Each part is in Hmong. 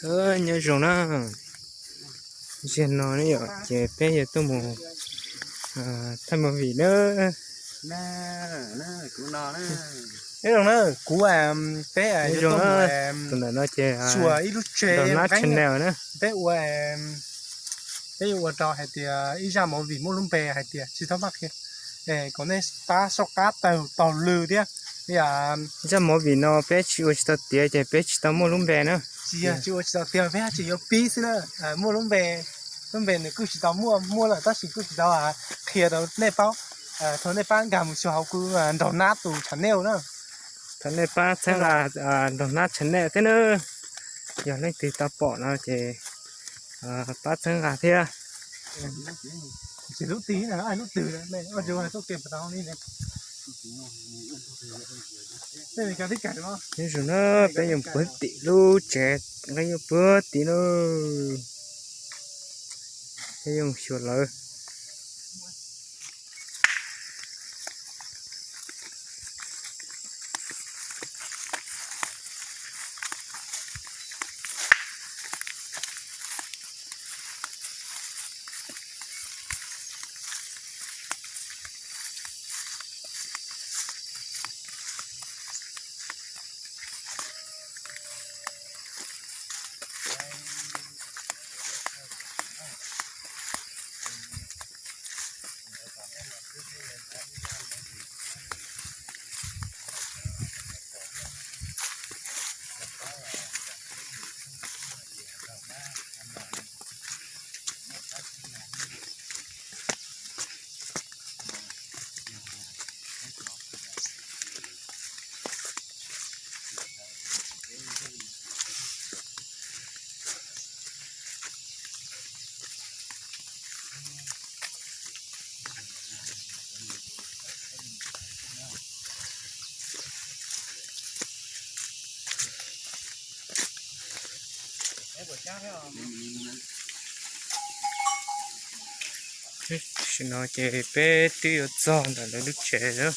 Nyob zoo na, zaum no ne yom, ces peb yuav tuaj mus thaij movie na. Nyob zoo na, kuv, peb zoo, tus ntawm no ces Nraug Nab Channel na. Peb ua, peb yuav ua rau hais tias ib zaj movie muaj lub npe hais tias tsis tau maj qhia, kom nej pab soj qab taug taug lw thiab. Zaj movie no peb tsis ua tsis tau tiav ces peb tsis tau muaj lub npe na. Tsis yog tsis ua tsis tau tiav, peb tsis yuav pib xwb na. Muaj lub npe, lub npe nws kuj tsis tau muaj, muaj lawm tab sis kuj tsis tau qhia rau nej paub. Thov nej pab nkag mus xyuas hauv kuv Nraug Nab tus channel na. Thov nej pab txhawb nqa Nraug Nab Channel thiab na. Yog leej twg tau pom no ces pab txhawb nqa thiab. Nyob zoo na, peb yuav puag tim lub tsev nqeeb, yuav puag tim lub, peb yuav mus xyuas lawv. Tam sim no ces peb twb yuav txog ntawm lawv lub tsev lawm.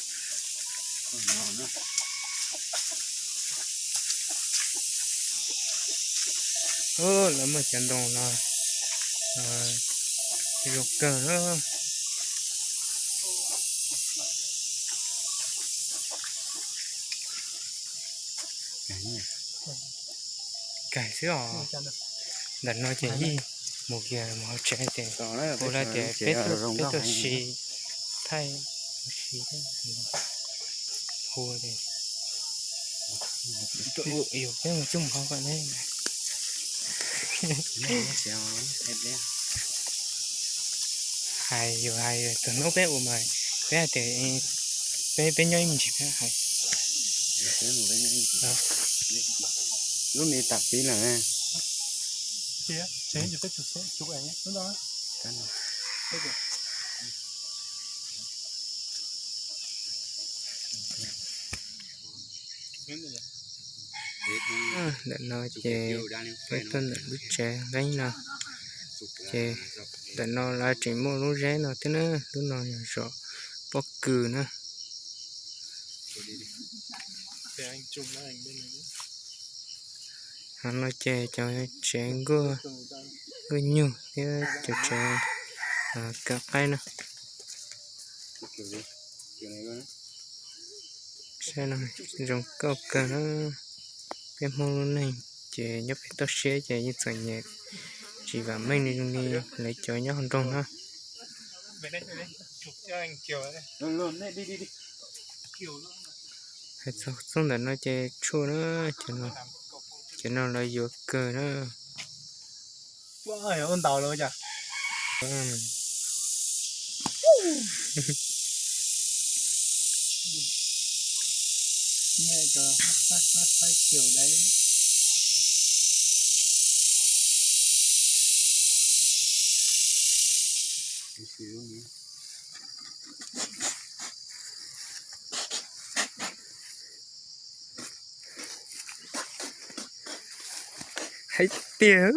Lawv muaj cov ntoo no zoo kawg na. Kawg xwb os. Ntawm no ces ib mus kiag mus hauv tsev ces hu lawv tias peb tuaj si thaij, hu tias yus peb mus coj mus hauv kom ne. Hais yus hais tus hnub peb ua mas peb hais tias peb, peb nyob ib me ntsis peb hais. Lub me tam piv lawm. Ntawm no ces peb tuaj ntawm lub tsev nqeeb no, ces ntawm no lawv tseem muaj lub zeb no thiab na, lub no yog zos pob kws na. Qhov no ces cov tsev nkuaj, nkuaj nyuj thiab cov tsev kaw qaib na. Saib no zoo nkauj kawg na. Peb Hmoob lub neej ces nyob pem toj siab ces yeej txom nyem tsis vam meej li lawv cov nyob hauv nroog na. Hais txog txoj ntawm no ces tshuaj na, cov no lawv yuav kawg na. Ua ntau lawm. Hais tiag.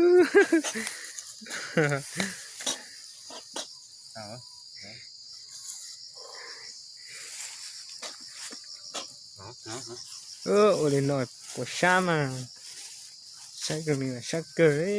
Ua li no puas sab mas. Saib kawg li, saib kawg li.